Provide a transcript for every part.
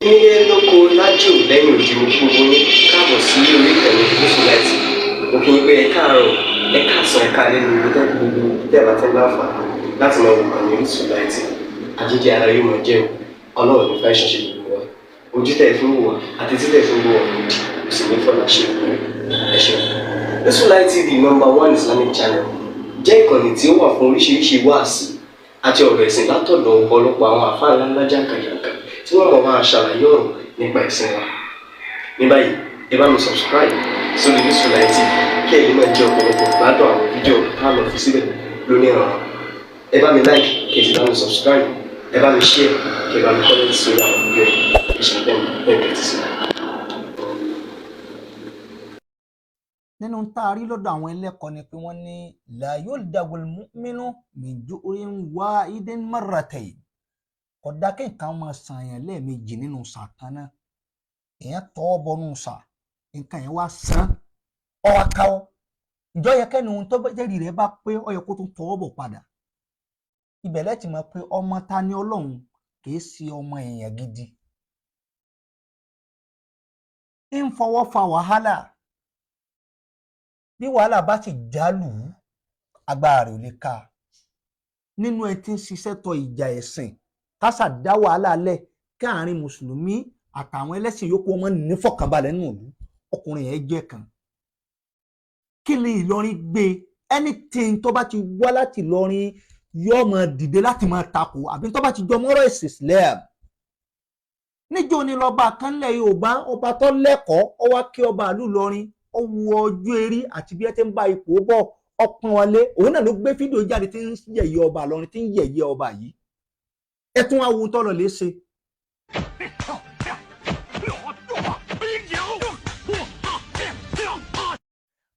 Nílé lóko lájò lẹ́yìn òdì, mo kí gbogbo yín káàbọ̀ sí orí ìkànnì Gúúsù Láìtì. Mo kí yín pé ẹ káàárọ̀, ẹ káàsán, ẹ káalẹ́ ní ibi tẹ́ gbogbo tẹ́ bá tẹ́ láǹfààní láti máa wò kàn ní Orísun Láìtì. Àjíjẹ ara yóò máa jẹun. Ọlọ́run ní fẹ́ ṣẹṣẹ gbogbo wa. Ojú tẹ́ fi ń wò wá àti tí tẹ́ fi ń wò wá òdì kò sì ní fọlá ṣe ìpínlẹ̀. Ẹ ṣeun. Orísun Light TV, number one Islamic channel, jẹ́ ìkànnì tí ó wà fún oríṣiríṣi wáàsí àti ọ̀rọ̀ ẹ̀sìn látọ̀dọ̀ ọ̀pọ̀lọpọ̀ àwọn àfáà ńláńlá jàǹkàjàǹkà tí wọ́n mọ̀ máa ṣàlàyé ọ̀rọ̀ nípa ẹ̀sìn wa. Ní báyìí, ẹ bá mi subscribe sórí Orísun Light TV kí ẹ lè máa jẹ ọ̀pọ̀lọpọ̀ gbádùn àwọn fídíò tá a lọ fi síbẹ̀ lónìí ọ̀rọ̀. Ẹ bá mi like, kí ẹ sì bá mi subscribe, ẹ bá mi share, kí ẹ bá mi comment sórí àwọn fídíò yìí. Ẹ ṣe bẹ́ẹ̀ bẹ́ẹ̀ tẹ́tí sí i. Nínú tá a rí lọ́dọ̀ àwọn ẹlẹ́kọ̀ọ́ ni pé wọ́n ní la yuldagul mu'minu min ju'rin wahidin marratayn. Kódà kí nǹkan máa sàn yàn lẹ́ẹ̀mejì nínú sàn kan náà. Èèyàn tọwọ́ bọnú sàn, nǹkan yẹn wá sàn, ọ wá káwọ́. Ìjọ yẹ kẹ́ni ohun tó bá jẹ́rìí rẹ̀ bá pé ó yẹ kó tún tọwọ́ bọ̀ padà. Ibẹ̀ lẹ́tì mọ̀ pé ọmọ ta ni Ọlọ́run kì í ṣe ọmọ èèyàn gidi. Ń fọwọ́ fa wàhálà. Bí wàhálà bá sì jálù ú, agbára rẹ̀ ò lè ká a. Nínú ẹ tí ń ṣiṣẹ́ tọ ìjà ẹ̀sìn kásà dá wàhálà lẹ̀ káàrin mùsùlùmí àtàwọn ẹlẹ́sìn yòókù ọmọ nífọ̀kànbalẹ̀ nínú ìlú, ọkùnrin yẹn jẹ́ kan. Kí ni Ìlọrin gbé? Anything tó bá ti wá láti Ìlọrin yóò máa dìde láti máa takò, àbí tó bá ti jọ mọ́rọ̀ ẹ̀sìn Islam. Níjó ni lọ́ba kan lẹ̀ Yorùbá, ọba tó lẹ́kọ̀ọ́, ó wá kí ọba ìlú Ìlọrin, ó wu ọjọ́ eré àti bí ẹ ti ń bá ipò bọ̀, ọpọ́n wọlé. Òun náà ló gbé fídíò jáde tí ń yẹ̀yẹ́ ọba Ìlọrin, tí ń yẹ̀yẹ́ ọba yìí. Ẹ tún wá wo tọ́lọ̀ lè ṣe.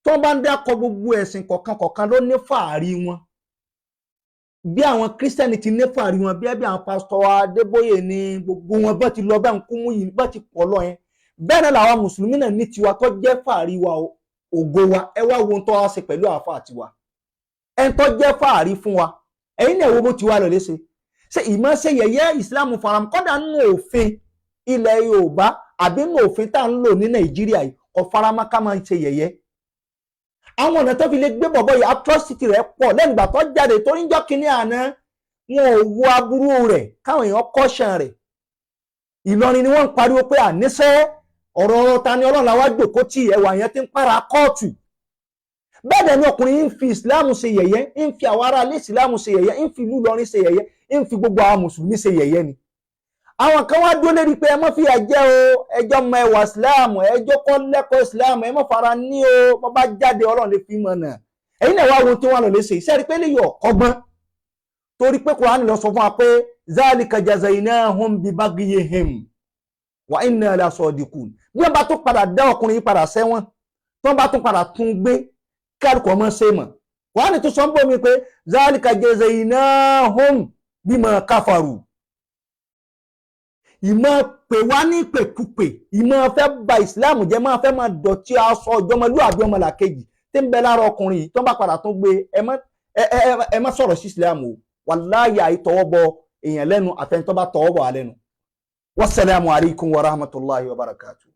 Tó bá ń dákọ gbogbo ẹ̀sìn kọ̀ọ̀kan kọ̀ọ̀kan ló ní fàárí wọn, bí àwọn kírísítẹ́nì ti ní fàárí wọn, bí ẹbí àwọn pásítọ̀ Adébóyè ní gbogbo wọn bá ti lọ bẹ́ẹ̀ ń kú mú yìí bá ti pọ̀ lọ yẹn, bẹ́ẹ̀ náà làwọn mùsùlùmí náà ní tiwa tó jẹ́ fàárí wa, ògo wa. Ẹ wá wo ohun tó wá ṣe pẹ̀lú àáfàá tiwa, ẹ̀ ń tó jẹ́ fàárí fún wa. Ẹ̀yin náà wo bó ti wá lọ léṣe. Ṣe ìmọ̀ ṣe yẹ̀yẹ́ ìsìlámù faram? Kọ́dà nínú òfin ilẹ̀ Yorùbá àbí nínú òfin tá à ń lò ní Nàìjíríà yìí, kò faramọ́ ká máa ṣe yẹ̀yẹ́. Àwọn ọ̀nà tó fi lè gbé bọ̀bọ̀ yìí, atrocity rẹ̀ pọ̀. Lẹ́nu ìgbà tó jáde tó ń jọ́ kínní àná, wọn ò wo aburú rẹ̀ káwọn èèyàn kọ́ṣàn rẹ̀. Ìlọrin ni wọ́n ń pariwo pé àníṣe ọ̀rọ̀ ọ̀rọ̀ ta ni Ọlọ́run làwọn jòkó tí ẹwà yẹn ti ń para kóòtù. Bẹ́ẹ̀ dẹ̀ ni ọkùnrin ń fi ìsìláàmù ṣe yẹ̀yẹ́, ń fi àwọn ará ilé ìsìláàmù ṣe yẹ̀yẹ́, ń fi ìlú Ìlọrin ṣe yẹ̀yẹ́, ń fi gbogbo àwọn mùsùlùmí ṣe yẹ̀yẹ́ ni. Àwọn kan wá dúró lérí pé ẹ má fìyà jẹ o, ẹjọ́ mọ ẹwà ìsìláàmù, ẹjọ́ kọ́ lẹ́kọ̀ọ́ ìsìláàmù, ẹ má fara ní o, bọ́ bá jáde Ọlọ́run lè fi mọ̀ náà. Ẹ̀yin náà wá wo tí wọ́n lọ lè ṣe iṣẹ́ rí pé lè yọ ọ̀kọ́gbọ́n, torí pé Kùránì lọ sọ fún wa pé zalika jazainahum bibagyihim wa inna la sadiqun. Bí wọ́n bá tún padà dá ọkùnrin yìí padà sẹ́wọ̀n, tí wọ́n bá tún padà tún gbé kálukú ọmọ ṣe mọ̀, Kùránì tún sọ ń bọ̀ mí pé zalika jazainahum bima kafaru. Ìmọ̀ pè wá ní pèkúpè, ìmọ̀ fẹ́ ba ìsìláàmù jẹ́, máa fẹ́ máa dọ̀tí aṣọ ọjọ́mọlúwàbí ọmọlàkejì tí ń bẹ lára ọkùnrin yìí. Tó ń bá padà tún gbé, ẹ má sọ̀rọ̀ sí ìsìláàmù o. Wàláyà àìtọwọ́ bọ èèyàn lẹ́nu, àfẹnitọ́ bá tọwọ́ bọ̀ wá lẹ́nu. Wasalaamu alaykum wa rahmatulahi wa barakatuh.